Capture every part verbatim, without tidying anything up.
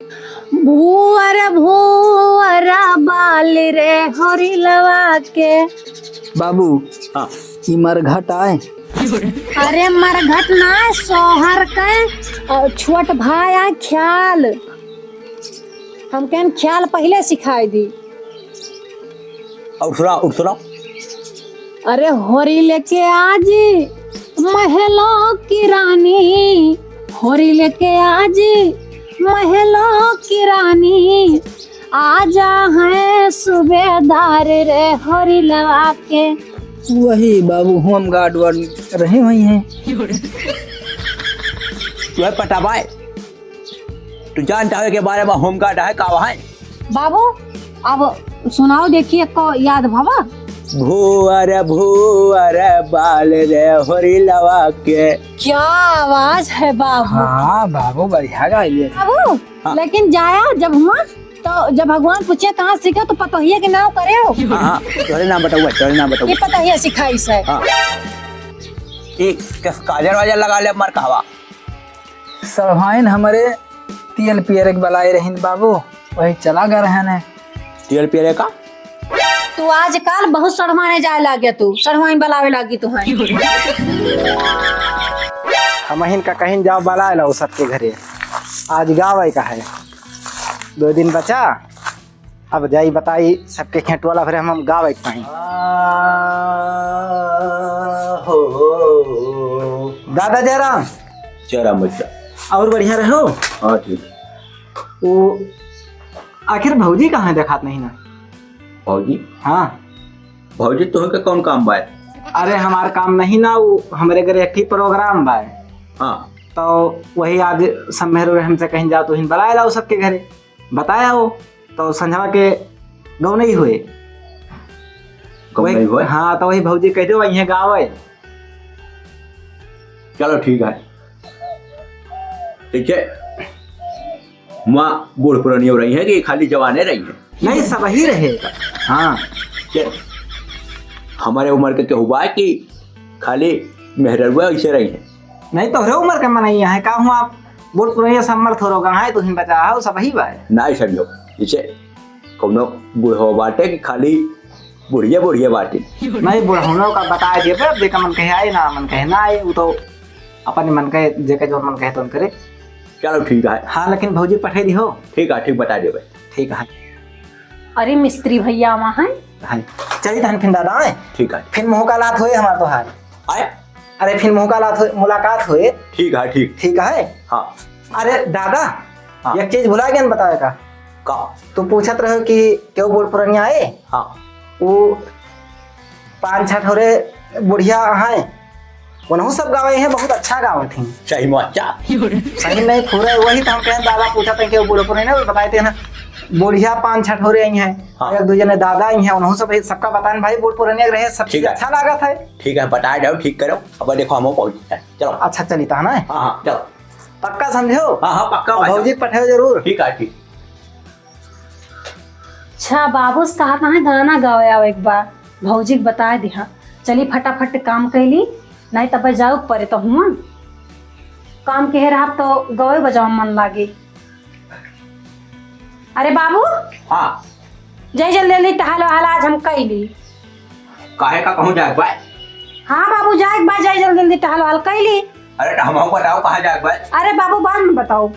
भुअर भुअर बाल रे होरिलवा के। बाबू, हाँ। ई मरघट आए। अरे मरघट ना, सोहर के, अ, छोट भाई आए ख्याल। हम कहन ख्याल पहिले सिखाई दी। और सुनाओ, और सुनाओ। अरे होरी लेके आज महलों की रानी, होरी लेके आज महलों की रानी, आजा है सूबेदार रे होरिलवा के। वही बाबू, होम गार्ड वार्ड रहे हुई हैं। वह पटाबाई, तू जानता है के बारे में होम गार्ड है, का है? बाबू, अब सुनाओ, देखिए, को याद भवा? भुअर भुअर बाल रे होरिलवा के। क्या आवाज है बाबू। हाँ बाबू, बढ़िया गाइए। बाबू, हाँ। लेकिन जाया जब हुआ तो जब भगवान पूछे कहाँ सीखे तो पतोहिया के नाम करे हो। हाँ, हाँ, तोरे नाम बताऊँ, तोरे नाम बताऊँ। ये पतोहिया सिखाई से। हाँ। एक कस काजर वाजर लगा ले, मर कहवा। सड़वाइन हमरे तियल पियरे के बलाए रहिन बाबू, वही चला गए रहन है। तियल पियरे का? तू आजकल बहुत सड़वाने जाए लागे, तू सड़वाइन बलावे लागी तू है। हमहिन का कहिन जाओ बलाए लाओ सबके घरे, आज गावे का है, दो दिन बचा। अब जाई बताई सबके खेतवा ला, फिर हम, हम गावे के पाई। आ, हो, हो, हो। दादा जयराम। जयराम बच्चा। और बढ़िया रहो? हाँ, ठीक। वो आखिर भौजी कहाँ है, देखात नहीं ना? भौजी? हाँ। भौजी, तोहके कौन काम बा? अरे, हमार काम नहीं ना, वो हमरे घरे एक ही प्रोग्राम बा। हाँ। तो वही आज सब मेहरारू हमसे कहिन जाओ, तुहिन बलाए लाओ सबके घरे। बताया हो, तो संझवा के गौनई हुए। गौनई वही, हुए? हाँ, तो वही भौजी कह दो, वहीं गावे। चलो, ठीक है। ठीक है, वहाँ बूढ़ पुरानी हो रही है कि खाली जवाने रही है? नहीं, सब ही रहे। हाँ। के? हमारे उम्र के केहू बा कि खाली मेहररुआ ऐसे रही है? नहीं, तोहरे उम्र के मनई है, का हुआ? बूढ़ पुरनिया सब मर थोरो गा है, तुहिन बचा हो, सब ही बा। नहीं समझो, जैसे कौनो बूढ़ो बाटे कि खाली बुढ़िया बुढ़िया बाटे। नहीं, बुढ़ौनो का बता दिए बे, अब जेका मन कहे आए ना, मन कहे ना आए, वो तो अपन मन कहे, जेका जो मन कहे तो करे। चलो ठीक है। हाँ, लेकिन भौजी पठे दिहो। ठीक है, ठीक बता देबे। ठीक है। अरे मिस्त्री भैया वहाँ है? हाँ, चली तहन फिर दादा आए। ठीक है। फिर मुलाकात होए हमार तोहार। आए? अरे फिर मुलाकात होए, मुलाकात होए। ठीक है, ठीक। ठीक है? हाँ। अरे दादा, हाँ। एक चीज भुला गया बतावे का। का? तू पूछत रहो कि केहू बूढ़ पुरनिया आए? हाँ। वो पाँच छह ठोरे बुढ़िया हैं, उनहू सब गावे हैं, बहुत अच्छा गावत हैं। सही में अच्छा? सही नहीं, पूरा वही तो हम कहें, दादा पूछा था कि वो बूढ़ो पर नहीं ना, बताए थे ना, बुढ़िया पाँच छह ठोरे आई हैं, हाँ। एक दो जने दादा आई हैं, उनहू सब, सबका बताएं भाई, बूढ़ पुरनिया रहे, सब ठीक चीज है। अच्छा लागत है। ठीक है, बताए जाओ, ठीक करो, अब देखो हम पहुँच जाए, चलो। अच्छा, चली था ना? हाँ, हाँ, चलो। पक्का समझो? हाँ, हाँ, पक्का और भाई। भौजी के पठाओ जरूर। ठीक है, ठीक। अच्छा, बाबू से कहा था गाना गावे आवे एक बार, भौजी के बताए दिहा। चली फटाफट काम कैली, नहीं तब जाओ परे तो हुआ। काम के रहा तो गवे बजाओ मन लागे। अरे बाबू, हाँ। जय जल्दी जल्दी टहल वहल आज हम कैली। काहे का कहूँ जाए बा? हाँ बाबू, जाए बा, जय जल्दी जल्दी टहल वहल कैली। अरे तो हमहू बताओ कहाँ जाए बा? अरे बाबू, बाद में बताओ।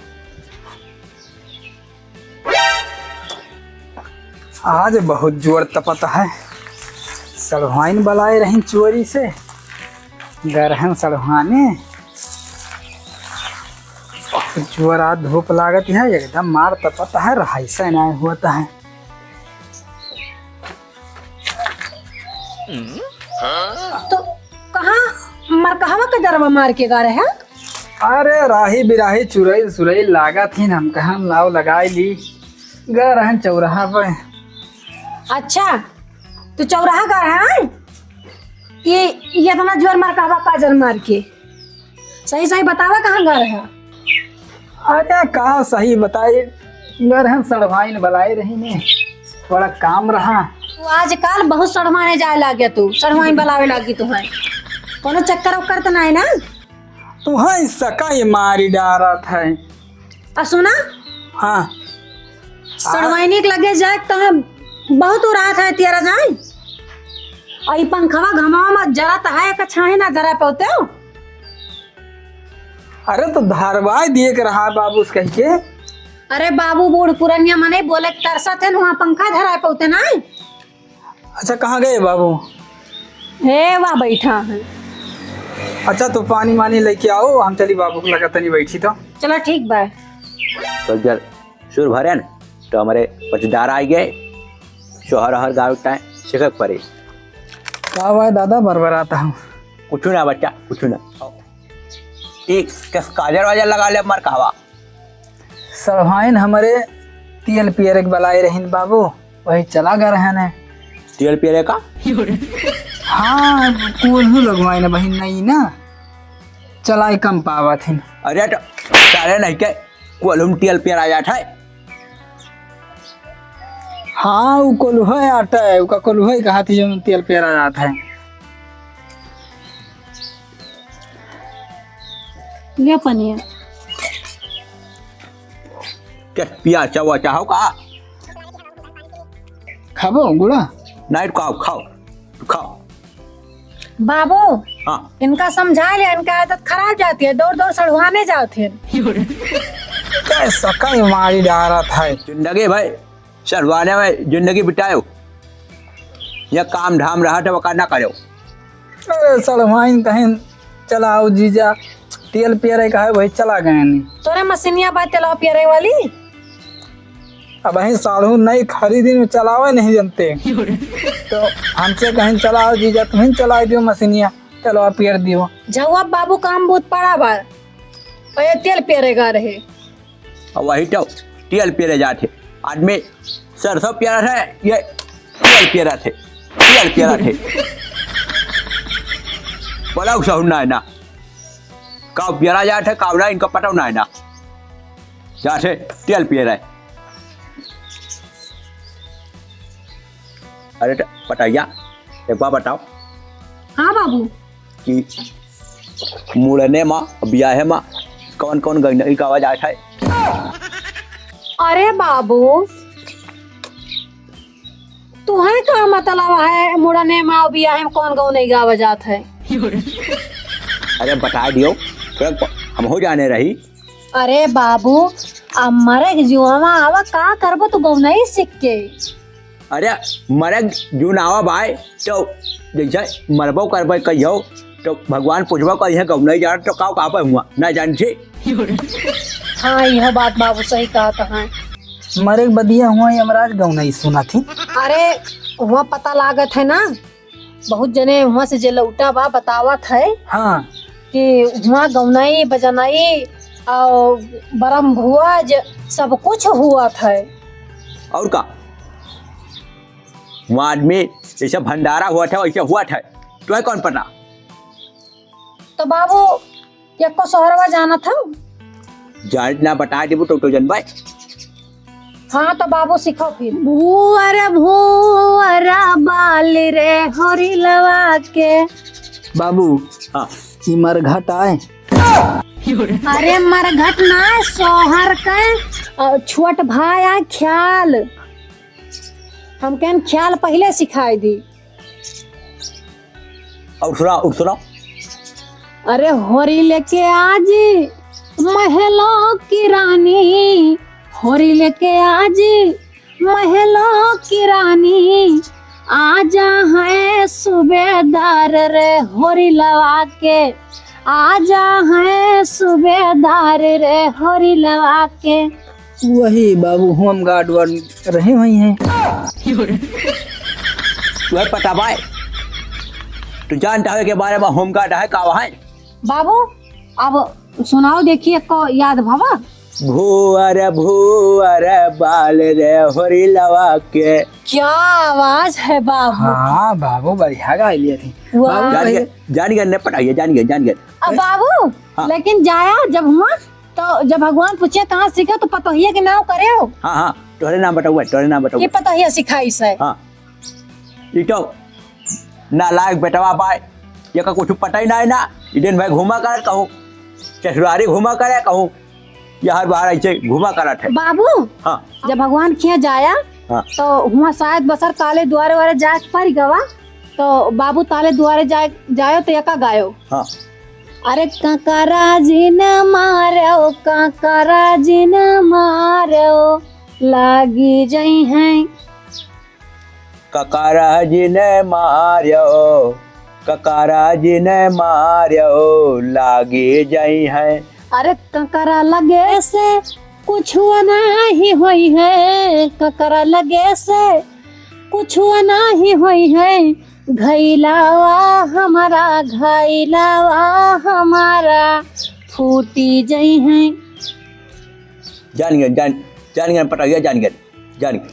आज बहुत जोर तपत है। सड़वाइन बलाए रही चोरी से, गरहन सड़वाने। जोर आज धूप लागत है, एकदम मार तपत है, रहाई से ना होता है। तो कहाँ मरकहवा का डरवा मार के गा रहे हैं? अरे राही बिराही चुरैल सुरैल लागत ही, हम कहन लाओ लगाई ली, गा रहन चौराहा पे। अच्छा, तू चौराहा गा रहा है? ये, ये इतना जोर मार कहवा काजर मार के? सही सही बतावा कहाँ गा रहा? अरे का सही बताई, गा रहन सड़वाइन बलाए रही ने, थोड़ा काम रहा। तू आजकल बहुत सड़वाने जाए लागे, तू सड़वाइन बलावे लागी तू है। कोनो चक्कर उक्कर तो नहीं ना? तू है सका ये मारी डारत है। आ सुना, हाँ। सड़वाइनी के लगे जाए तो हम बहुत उरात है तियरा जाए। और ई पंखवा घमावा में जरत है, एक छाही ना जरा पौते हो। अरे तो धरवाई दिए के रहा बाबू से कह के। अरे बाबू, बूढ़ पुरनिया मने बोले के तरसत है, वहाँ पंखा धराए पौते ना। अच्छा, कहाँ गए बाबू? हे, वहाँ बैठा है। अच्छा, तो पानी वानी लेके आओ, हम चली बाबू के लगा तनी बैठी तो। चलो, ठीक बा। तो जर सुर भरे न, तो हमरे पचदार आ गए, शोहर हर गाँव टाइम सिखक पड़े। का भाई दादा, बरबराता हूँ। कुछ ना बच्चा, कुछ ना। एक कस काजर वाजर लगा ले, मर कहवा। सड़वाइन हमरे तेल पियरे के बलाए रहिन बाबू, वही चला गए रहन है। तेल पियरे का? हाँ, कोल्हू लगवाइन बहिन नहीं ना, चलाई कम पावत हिन। अरे तो सारे नहीं के कोल्हू में तेल पियर आ जात है। हाँ, उ कोल्हू है आटा है, उका कोल्हू है कहा थी जो तेल पियर आ जात है। ले पनिया। क्या पिया चावा चाहो का? खाबो गुड़ा? नहीं, खाओ, खाओ, खाओ। बाबू, हाँ। इनका समझा ले, इनका आदत खराब जाती है, दौड़ दौड़ सड़वाने जाते हैं। कैसा कई मारी डारत है। जिंदगी भाई सड़वाने में जिंदगी बितायो, या काम धाम रहा तो वका ना करो। अरे सड़वाइन कहें चलाओ जीजा, तेल पियरे का है, वही चला गए नहीं। तोरे मशीनिया बा तेलवा पियरे वाली? अब वही साढ़ू नहीं खरीदी में चलावे नहीं जानते, तो हमसे कहें चलाओ जीजा, तुम ही चला दियो मशीनिया, तेलवा पियर दियो। जवाब बाबू काम बहुत पड़ा बा, और ये तेल पियरे का रहे। और वही तो तेल पियरे जात है। आदमी सरसों पियरा थे, ये तेल पियरा थे, तेल पियरा थे। बोला सहु ना है ना, काव पियरा जात है, काव ना, इनका पता ना है ना। जात है तेल पियरा है। अरे तो पटैया, एक बार बताओ। हाँ बाबू। कि मुड़ने मा, बियाहे मा कौन कौन गौनई गावा जात है? अरे बाबू, तुहे का मतलब है मुड़ने मा, बियाहे मा कौन गौनई गावा जात है? अरे बता दियो, थोड़ा प-, हम हो जाने रही। अरे बाबू, अब मरे के जुआवा आवा, का करबो तू गौनई सीख के? अरे, मरे जून आवा बाय, तो जैसे मरबो करबे कहियो, तो भगवान पूछबो कहिए, "गौनई जात तो का कहबे हुआ?" ना जान छी। हाँ, यह बात बाबू सही कहत हैं। मरे के बदिया हुआ यमराज गौनई सुनत ही। अरे, हुआ पता लागत है ना, बहुत जने हुआ से जे लौटा बा बतावत है। हाँ। कि हुआ गौनई, बजनई और बरम भुआ ज-, सब कुछ हुआ था। और का? वहाँ आदमी जैसे भंडारा हुआ था, वैसे हुआ था। तुम्हें कौन पता? तो बाबू, एको सोहरवा जानत हौ? जानत ना, बता देबू तो, तो जनबै। हाँ, तो बाबू सिखाओ फिर। भुअर भुअर बाल रे होरिलवा के। बाबू, हाँ। ई मरघट आए। अरे मरघट ना, सोहर के, अ, छोट भाई आए ख्याल। हम कहन ख्याल पहिले सिखाई दी। और सुनाओ, और सुनाओ। अरे होरी लेके आज महलों की रानी, होरी लेके आज महलों की रानी, आजा है सूबेदार रे होरी लवा के, आजा है सूबेदार रे होरी लवा के। वही बाबू होमगार्ड वार्ड रहे हुए हैं। तुम्हें पता बाय? तू जानता है के बारे में होमगार्ड है का है? बाबू, अब सुनाओ, देखिए को याद भवा। भुअर भुअर बाल रे होरी लवा के। क्या आवाज है बाबू। हाँ बाबू, बढ़िया गा लिया थी। वाह। बाबू, जान गए, जान गए, ने पटाइए, जान गए, जान गए। अब बाबू, हाँ। लेकिन जाया जब हुआ तो जब भगवान पूछे कहाँ सीखे तो पतोहिया के नाम करे हो। हाँ, हाँ, तोहरे नाम बताऊँ, तोहरे नाम बताऊँ। ये पतोहिया सिखाई से। हाँ, ई तो नालायक बेटवा बाय, ये का कुछ पता ही ना है ना। ई दिन भाई घूमा करे कहूँ, ससुरारी घूमा करे कहूँ, यहर बाहर ऐसे घूमा करत है। बाबू, हाँ। जब भगवान खिया जाया, हाँ। तो हुआ शायद बसर काले दुआरे वारे जाए के पड़ गवा, तो बाबू ताले दुआरे जाए, जायो तो यका गायो। हाँ। अरे ककरा जिन मारो, ककरा जिन मारो, लागी जइहैं। ककरा जिन मारो, ककरा जिन मारो, लागी जइहैं। अरे ककरा लगे से कुछुआ नाहीं होइहैं, ककरा लगे से कुछुआ नाहीं होइहैं। घइलावा हमारा, घइलावा हमारा फूटी जइहैं। जान गए, जान, जान गए पटहिया, जान गए, जान गए।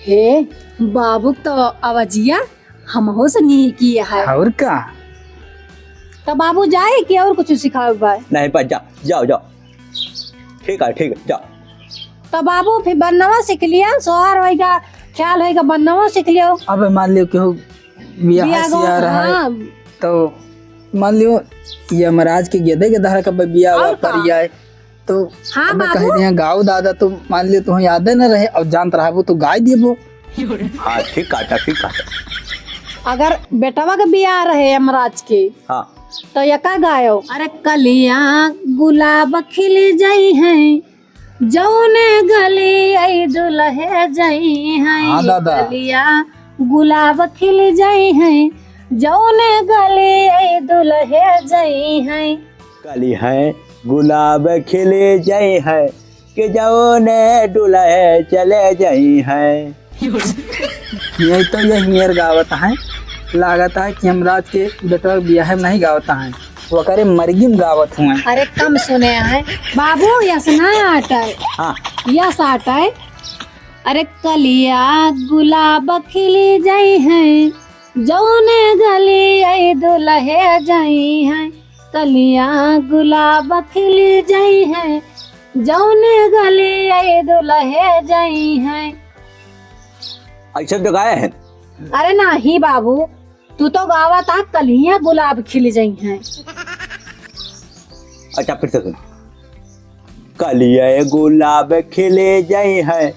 हे, बाबू तो आवाजिया हमहू से नीक ही है। और का? तो बाबू जाए कि और कुछ सिखावे बा? नहीं, बस जा, जाओ, जाओ। ठीक है, ठीक है, जाओ। तो बाबू फिर बनवा सीख लिया, सोहर होइगा, ख्याल होइगा, बनवा सीख लियो। अब मान लियो केहू बियाह बियाह गो-, सियाह रहे, हाँ। तो मान लियो यमराज के गेदे के धारा का बियाह और हुआ का? पर आए, तो हाँ, अब बाबू। कह दिया गाओ दादा, तो मान लियो तुम्हें यादे न रहे और जानत रहबो तो गाय देबो। हाँ, ठीक कहता, ठीक कहता। अगर बेटवा के बियाह रहे यमराज के, हाँ। तो यका गायो, अरे कलिया गुलाब खिल जइहैं, जौने गली आई दुल्हे जइहैं। हाँ, दादा। कलिया गुलाब खिल जइहैं, जौने गली आई दुल्हे जइहैं। कलिहैं गुलाब खिल जइहैं, कि जौने दुल्हे चले जइहैं। यही तो यही मेर गावत है, लागत है कि यमराज के बेटवा के बियाह में नहीं गावत है, वकरे मरगी में गावत हुए। अरे कम सुने हैं बाबू, यस ना आटे। हाँ। यस आटे। अरे कलिया गुलाब खिल जइहैं, जौने गली आई दुल्हे जइहैं। कलिया गुलाब खिल जइहैं, जौने गली आई दुल्हे जइहैं। ऐसे तो गाए हैं। अरे नाही बाबू, तू तो गावत आ कलिया गुलाब खिल जइहैं। अच्छा, फिर से सुन। कलिया गुलाब खिल जइहैं,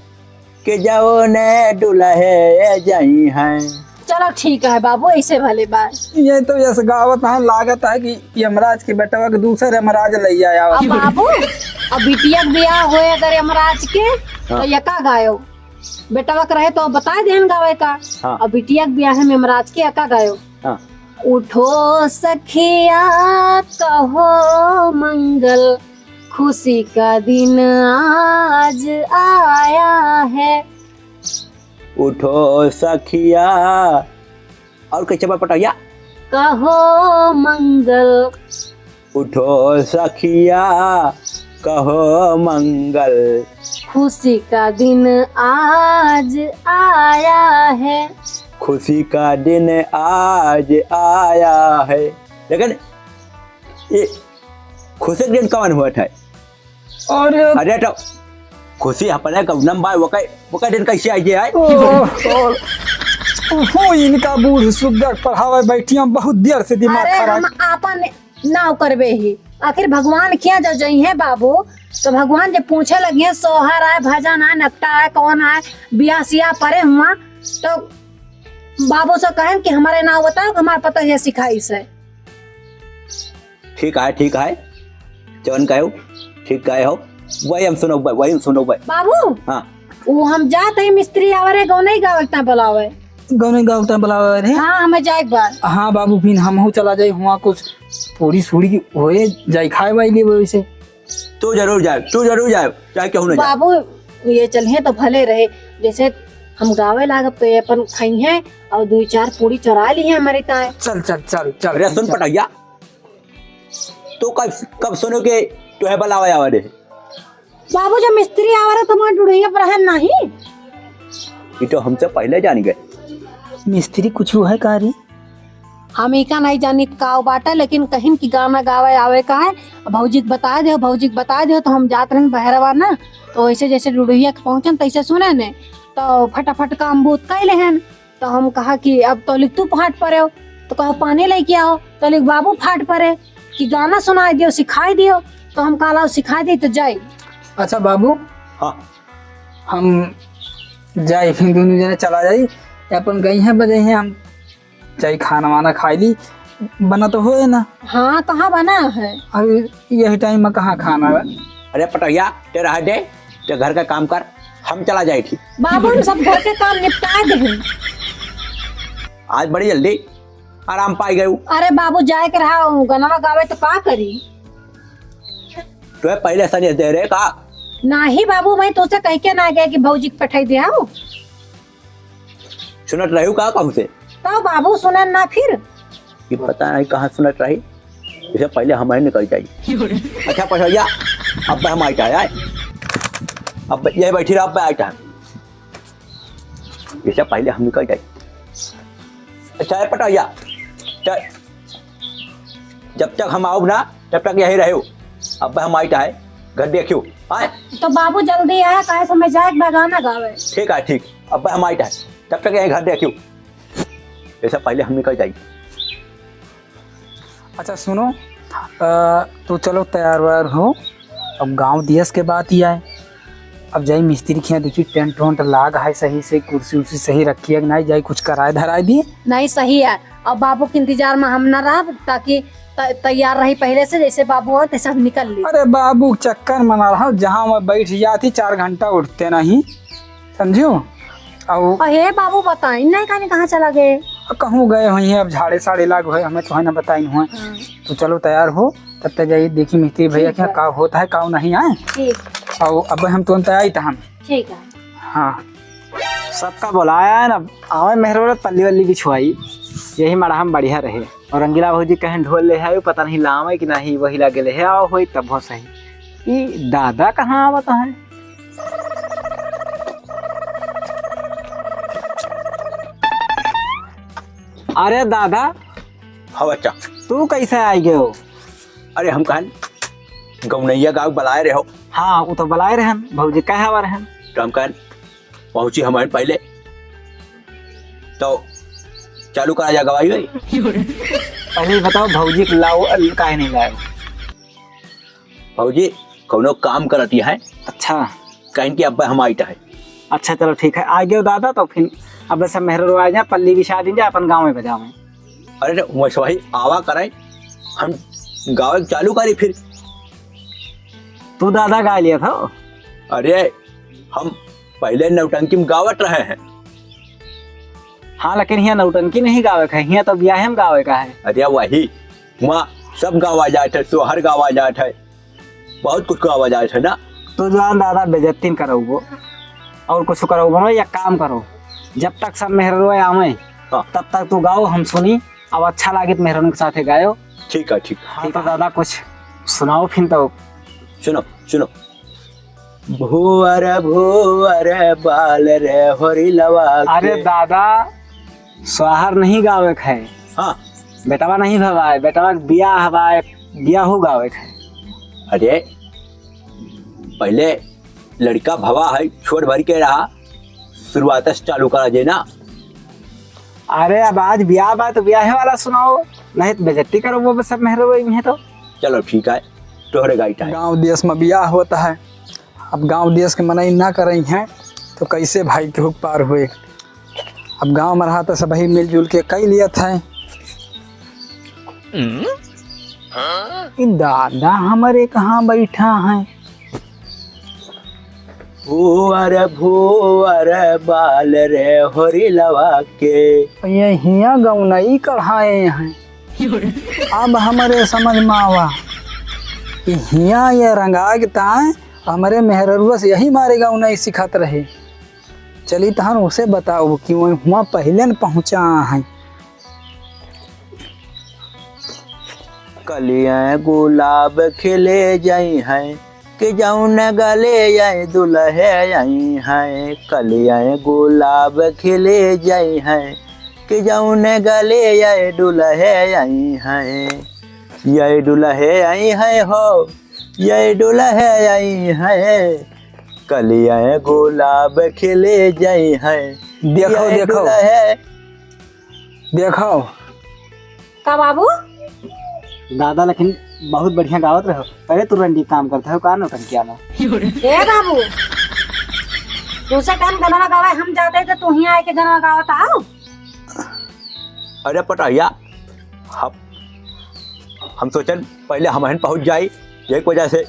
कि जौने दुल्हे जइहैं। चलो ठीक है बाबू, ऐसे भले बात। ये तो यस गावत है, लागत है कि यमराज के बेटवा के दूसर यमराज लइ आया। अब बाबू, अब बिटिया के बियाह होए अगर यमराज के, तो हाँ। यका गायो। बेटवा के रहे तो बताए देहन गावे का। हाँ। अब बिटिया के बियाह में यमराज के यका गायो। हाँ। उठो सखिया कहो मंगल, खुशी का दिन आज आया है। उठो सखिया। और कैसे बा पटहिया? कहो मंगल। उठो सखिया, कहो मंगल। खुशी का दिन आज आया है। खुशी का दिन आज आया है। लेकिन ये खुशी के दिन कवन होत है? और अरे तो खुशी अपने गौनम बा, वो कह, वो कह दिन कैसे आई जे आए? ओ, ओ, ओ, इनका बूढ़ सुग्गर पढ़ावे बैठी, हम बहुत देर से दिमाग अरे खराब। हम आपन नाव करबे ही, आखिर भगवान किया जो जइहैं बाबू, तो भगवान जे पूछे लगिहैं, सोहर आए, भजन आए, नकटा आए, कौन आए, बियाह सियाह परे हुआ, तो बाबू से कहन कि हमारे नाव बताओ कि हमारे पता है सिखाई से। ठीक है, ठीक है, जौन कहो, ठीक कहे हो, वही हम सुनोबे, वही हम सुनोबे। बाबू, हाँ। वो हम जात है मिस्त्री आवरे गौनई गावक ता बुलावे। गौनई गावक ता बुलावे रे? हाँ, हमें जाए एक बार। हाँ बाबू, फिर हमहू चला जाए, हुआ कुछ पूरी सूरी होए जाए, खाए वाए लिए वैसे। तू जरूर जाए, तू जरूर जाए, चाहे केहू ना जाए। बाबू, ये चलिहैं तो भले रहे, जैसे हम गावे लागब तो ये अपन खइहैं और दुई चार पूरी चोरा लिहैं हमारे ताए। चल, चल, चल, चल, अरे सुन चल। पटहिया, तू कब, कब सुनो के तोहे बुलावे आवे रे? बाबू, जब मिस्त्री आवे रे तो हमार डुढ़ैया पर है नहीं। ये तो हमसे पहले जान गए। मिस्त्री कुछ है का रे? हम इका नहीं जानी का बाटे, लेकिन कहिन कि गाना गावे आवे का है, भौजी के बताए देउ, भौजी के बताए देउ, तो हम जात रहन बहरवा ना, तो वैसे जैसे डुढ़ैया के पहुँचन तैसे सुने ने, तो फटाफट काम बूत कइ लेहन। तो हम कहा कि अब तो लिख तू फाट परे हो, तो कहो पानी लेके आओ, तो लिख बाबू फाट परे कि गाना सुनाए दियो, सिखाए दियो। तो हम काला सिखा दी तो जाई। अच्छा बाबू, हाँ। हम जाई, फिर दोनों जने चला जाई, अपन गई हैं बजाई हैं, हम जाई खाना वाना खाई ली, बना तो होए ना। हाँ, कहाँ बना है? अभी यही टाइम में कहाँ खाना है? अरे पटोहिया, ते रह दे, ते घर का काम कर, हम चला जाई थी। बाबू, हम सब घर के काम निपटा दे हैं। आज बड़ी जल्दी आराम पाई गयू। अरे बाबू, जाए के रहा, गनवा गावे तो का करी? तो पहले सनेस दे रहे का? नाही बाबू, मैं तोसे कह के ना गए कि भौजी के पठाई दे आओ। सुनत रही का कहूँ से? तो बाबू सुनन ना फिर। ये पता नहीं कहाँ सुनत रही, इसे पहले हम ही निकल जाई। अच्छा पटोहिया, अब हम आइटा है, अब यही बैठी रहा, अब आइटा है। इससे पहले हम निकल जाई। अच्छा है पटोहिया, चल, जब तक हम आउब ना, तब तक यही रहो। अब हम आइटा है, घर देखियो। आए। तो बाबू जल्दी आए, काहे से मैं जाए बा गाना गावे। ठीक है, ठीक। अब हम आइटा है, तब तक यही घर देखियो। इससे पहले हम निकल जाई। अच्छा सुनो, अ, तू चलो तैयार वैयार हो, अब गाँव दियस के बात ही आए। अब जाई मिस्त्री के यहाँ देखी, टेंट वेंट लाग है सही से, कुर्सी उर्सी सही रखी है कि नहीं, जाई कुछ कराए धराए दिए। नहीं, सही है। अब बाबू के इंतजार में हम ना रहब, ताकि त-, तैयार रही पहले से, जैसे बाबू आए तैसे हम निकल ली। अरे बाबू के चक्कर में ना रहो, जहाँ मैं बैठ जाती चार घंटा उठते नहीं, समझियो। अउ अहे बाबू बताई नहीं, काने कहाँ चला गए? कहूँ गए हुई हैं, अब झाड़े साड़े लाग हुए, हमें तो है ना बताई हुआ। हाँ। तो चलो तैयार हो, तब तक जाइए देखी मिस्त्री भैया ठीक क्या है। का होता है, का नहीं आए। ठीक। अउ अब हम तुरंत आई तहन। ठीक है। हाँ। सबका बोलाया है ना, आवे मेहरौरत पल्ली वल्ली बिछवाई, यही मड़हा में बढ़िया रहे। और रंगीला भौजी कहें ढोल ले आयो, पता नहीं लावे कि नहीं, वही लागे ले आओ होई तब हो सही। ई दादा कहाँ आवत है? अरे दादा। हाँ बच्चा। तू कैसे आई गयो? अरे हम कहन गौनैया गाँव बुलाए रहे हो। हाँ, वो तो बुलाए रहन, भौजी कहे आवा रहन। तो हम कहन पहुँची हमारे पहले, तो चालू करा जा गवाई भाई। पहले ही बताओ भौजी के लाओ, काहे नहीं लाए? भौजी कौनो काम करती है। अच्छा। कहीं कि अब हम आइटा है। अच्छा चलो ठीक है, आ गयो दादा, तो फिर अब सब मेहररुआ आ जाए, पल्ली बिछा दीन जाए, अपन गाँव में बजावे। अरे तो वैसे वही आवा करे, हम गावे चालू करी फिर। तू दादा गा लिया था? अरे हम पहले नौटंकी में गावत रहे हैं। हाँ, लेकिन हियाँ नौटंकी नहीं गावे का है, हियाँ तो बियाहे में गावे का है। अरे वही, वहाँ सब गावा जात है, सोहर गावा जात है, बहुत कुछ गावा जात है ना। तो जान दादा, बेइज्जती न करउबो और कुछ करउबो ना, एक काम करो, जब तक सब मेहररुआ आवे, हाँ। तब तक तू गाओ, हम सुनी, अब अच्छा लागे तो मेहररुआ के साथे गायो। ठीक है, ठीक। हाँ, ठीक तो है। दादा कुछ सुनाओ फिर तो। सुनो, सुनो। भुअर भुअर बाल रे होरिलवा के। अरे दादा, सोहर नहीं गावे के है। हाँ। बेटवा नहीं भवा है, बेटवा के बियाह हवा है, बियाहू गावे के है। अरे, पहले लड़का भवा है, छोट भर के रहा, शुरुआत से चालू करा जे ना। अरे, अब आज बियाह बा तो बियाहे वाला सुनाओ, नहीं तो बेइज्जती करउबो बस सब मेहररुआ में है तो। चलो ठीक है, तोहरे गाइट है। गाँव देश में बियाह होता है, अब गाँव देश के मनई ना करई हैं, तो कैसे भाई के हुक पार हुए? अब गाँव में रहा तो सबही मिलजुल के कई लियत है। हम्म? ई दादा हमरे कहाँ बैठा है? भुअर भुअर बाल रे होरिलवा के। ये हियाँ गौनई कढ़ाए हैं। अब हमरे समझ में आवा कि हियाँ ये रंगा के ताए हमरे मेहररुआ से यही मारे गौनई सिखत रहे। चली तहन उसे बताओ कि वो हुआँ पहले न पहुँचा है। कलिया गुलाब खिले जाई हैं, कि जौन गले ये दुल्हे आई हैं। कलिया गुलाब खिले जाई हैं, कि जौन गले ये दुल्हे आई हैं। ये दुल्हे आई हैं हो, ये दुल्हे आई हैं। कलिया गुलाब खिले जाई हैं। देखो, ये देखो। दुल्हे देखो। का बाबू? दादा लेकिन बहुत बढ़िया गावत रहो। अरे, तू रंडी काम करत हो का नौटंकिया में? ए बाबू, तुझसे कौन गनवा गावे? हम जाते तो तू हियाँ आके गनवा गावत आओ। अरे पटहिया, हम, हम सोचन पहले हमहिन पहुँच जाई, यही वजह से।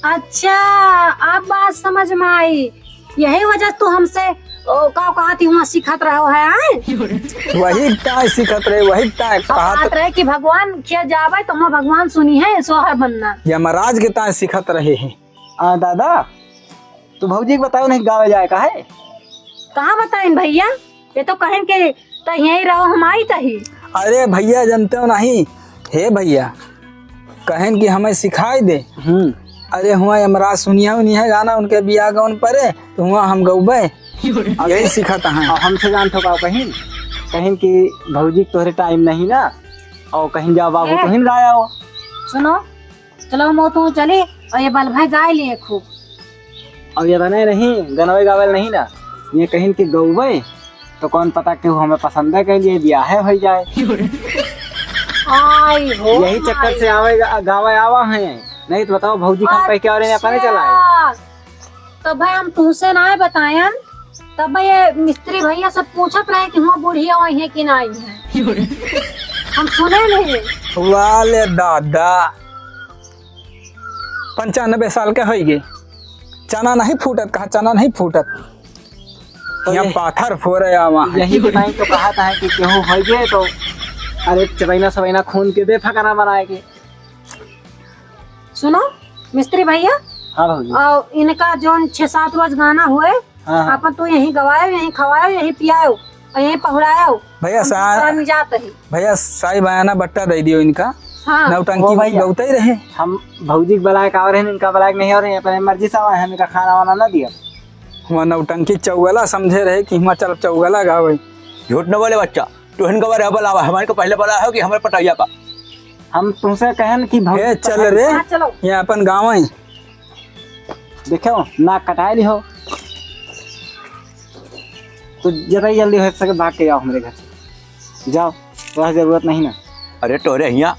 अच्छा, अब बात समझ में आई। यही वजह से तू हमसे, ओ, का कहत ही हुआ सीखत रहो है, आए? वही ताय सीखत रहे, वही ताय अब कहत कहत रहे कि भगवान खिया जावे तो हुआ भगवान सुनी है, सोहर बनना। यमराज के ताय सीखत रहे हैं। आ, दादा, तू भौजी के बताओ नहीं गावे जाए का है? कहाँ बताइन भैया? ये तो कहेन के त यहीं रहो, हम आई तही। अरे भैया, जानते हो नहीं, हे भैया, कहेन कि हमें सिखाई दे। हम्म। अरे हुआ यमराज सुनिया उनिया गाना उनके बियाह गौन परे, तो हुआ हम गौबे। यही सिखाता है। और हमसे जानत हो का कहिन? कहिन कि भौजी तोहरे टाइम नहीं ना, और कहिन जाओ बाबू ए। तुहिन गाया हो। सुनो, चलो हम तो चली और ये बल भाई गाय लिए खूब। अब ये बने नहीं, गनवे गावल नहीं ना, ये कहिन कि गौबे तो कौन पता केहू हमें पसंद है के लिए बियाहे हो जाए। आई हो यही चक्कर माई। से आवे गा-, गावे आवा है, नहीं तो बताओ भौजी का हम कह के और अपने चला आए। अच्छा। तो भाई हम तुमसे ना बतायन, तब ये मिस्त्री भैया सब पूछत रहे कि हुआ बुढ़िया आई है कि नहीं है। हम सुने नहीं। वाह ले दादा, पंचानबे साल के होई गए, चना नहीं फूटत, कहा चना नहीं फूटत। तो यहाँ ये पाथर फोरे आवा है। यही बताई तो कहा था कि केहू होई गए तो अरे चबैना सबैना खून के बेफकना बनाए के। सुनो मिस्त्री भैया, हाँ भौजी। और इनका जौन छह सात रोज गाना हुए, हाँ, हाँ। आपन तो यहीं गवायो, यहीं खवायो, यहीं पियायो और यहीं पहुड़ायो। भैया हम सा-, दूसरा में जात ही। भैया साई बयाना बट्टा दे दियो इनका। हाँ। नौटंकी ओ भैया। गौते ही रहे। हम भौजी के बलायक आवे रहे, इनका बलायक नहीं आवे रहे, अपने मर्जी से आवे हैं, इनका खाना वाना ना दिया। हुआ नौटंकी चौगला समझे रहे कि हिमाचल चौगला गावे। झूठ न बोले बच्चा, तू हिन गवा रहे बलावा, हमारे को पहले बला हो कि हमारे पटैया का। हम तुमसे कहन कि भौजी ए, चल रे। हाँ, चलो। ये अपन गाँव है। देखो, नाक कटाए ली हो। तो जितना जल्दी हो सके भाग के जाओ हमरे घर से। जाओ, तोहरा जरूरत नहीं ना। अरे तोहरे हियाँ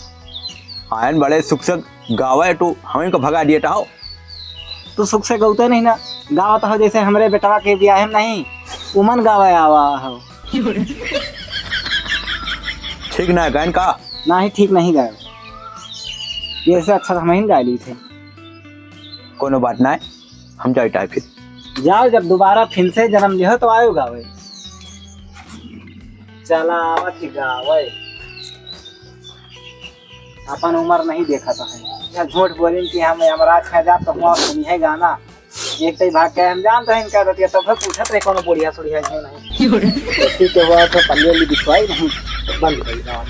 आयन बड़े सुख से गावे, तू हमें को भगा दिए हो। तू सुख से गौते नहीं ना, गावत हो जैसे हमरे बेटवा के बियाहे में नहीं, उमन गावे आवा हो। ठीक ना गायन का? नहीं, ठीक नहीं गाए। ये से अच्छा तो हम ही गा ली थे। कोनो बात ना है, हम जाए टाइम फिर। जाओ, जब दोबारा फिर से जन्म लिहो तो आयो गावे। चला आवत ही गावे। अपन उम्र नहीं देखा तो है। या झूठ बोलिन कि हम यमराज खा जाब तो हुआ सुनी है गाना। एक तई भाग के हम जानते हैं इनका रतिया, तब पूछत रहे कोनो बुढ़िया सुढ़िया है नहीं। तो ठीक है, हुआ तो पल्ले ली बिछवाई नहीं, तो बंद कर दिया।